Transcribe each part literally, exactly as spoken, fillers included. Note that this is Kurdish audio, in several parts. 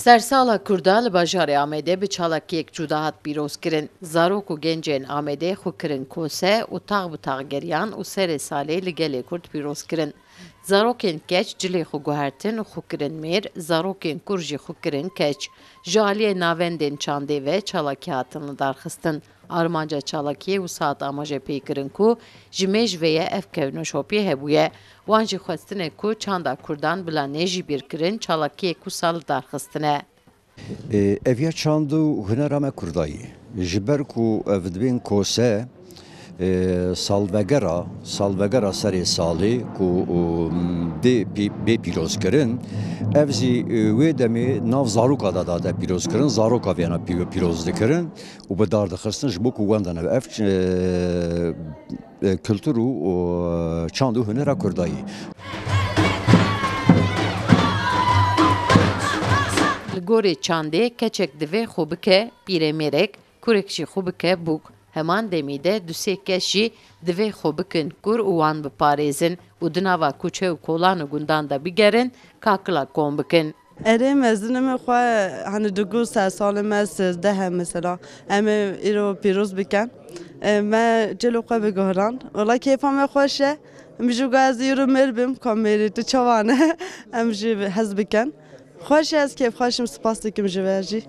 Sersala Kurda li bajarê Amedê bi çalakiyek cuda hat pîrozkirin. Zarok û gencên Amedê xwe kirin kose û tax bi tax geriyan û serê salê li gelê Kurd pîroz kirin. Zarokên keç cilê xwe guhertin û xwe kirin mêr, zarokên kur jî xwe kirin keç. Ji aliyê navendên çandê ve çalakî hatin lidarxistin. Armanca çalakiyê wisa hat amajepêkirin ku ji mêj ve ye ev kevnoşopiyê hebûye. Wan jî xwestine ku çanda Kurdan bila nejî bîrkirin çalakiyek wisa lidarxistine. Ê, ev ya çand û hunera me Kurda ye. Ji ber ku ev dibên kose, ê, salvegera, salvegera serê salê ku, û, bê pî-, bê pîrozkirin, ev zî, ê, wê demê nav zaroka de date pîrozkirin, zaroka vêna pî-, pîroz dikirin û bi dar dixistin ji bo ku wenda nebe ev, ê, e, kultur û, û çand û hunera Kurda ye. Li gorî çandê keçek divê xwe bike pîremêrek, kurek jî xwe bike bûk. Heman demî de du sê kes jî divê xwe bikin kur û wan biparêzin û di nava kuçe û kolan û gundan de bigerin, kakila kom bikin. Erê, mezinê min xwe, hani, digot sersalê me sêzdeh e mesela. Em ê îro pîroz bikin. E, me cilo xwe biguhiran. Wela kêfa me xweş e. Em jî got ez îro mêr bim, ka mêrî tu çawa ne? Em jî hez bikin. Xweş e, ez kêfxweş im, spas dikim ji we jî.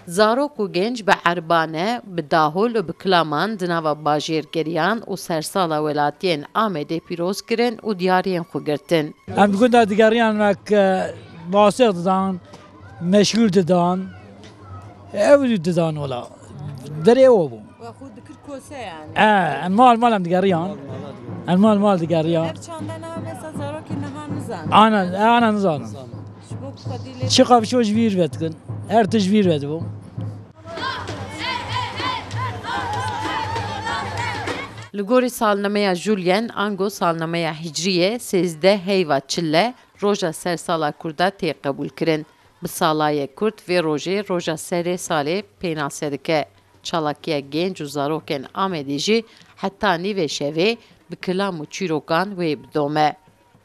Zarok û genc bi erbane, bi dahol û bi kilaman di nava bajêr geriyan û sersala welatiyên Amedê pîroz kirin û diyariyên xwe girtin. Em gunda digeriyan wek, e, basêx didan, meşgûl didan. Ew didan wela. Derê ew bû. We xwe dikir kose yani. E, em mal mal em digeriyan. Em mal mal digeriyan. Her çanda niha mesela zarokê niha nizan. Ana, ana nizan. Ji bo xwedî lê Çi qavşo ji vîr vedikin. Her tişt ji vîr vedibû. Li gorî salnameya Julyen, ango salnameya Hicriye, sêzdeh heyva çile roja sersala Kurda tê qebûlkirin. Bi salayê Kurd vê rojê roja serê salê pênase dike. Çalakiya genc û zarokên Amedê jî heta nîvê şevê bi kilam û çîrokan wê bidome.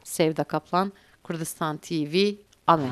Sevda Kaplan, Kurdistan T V, Amed.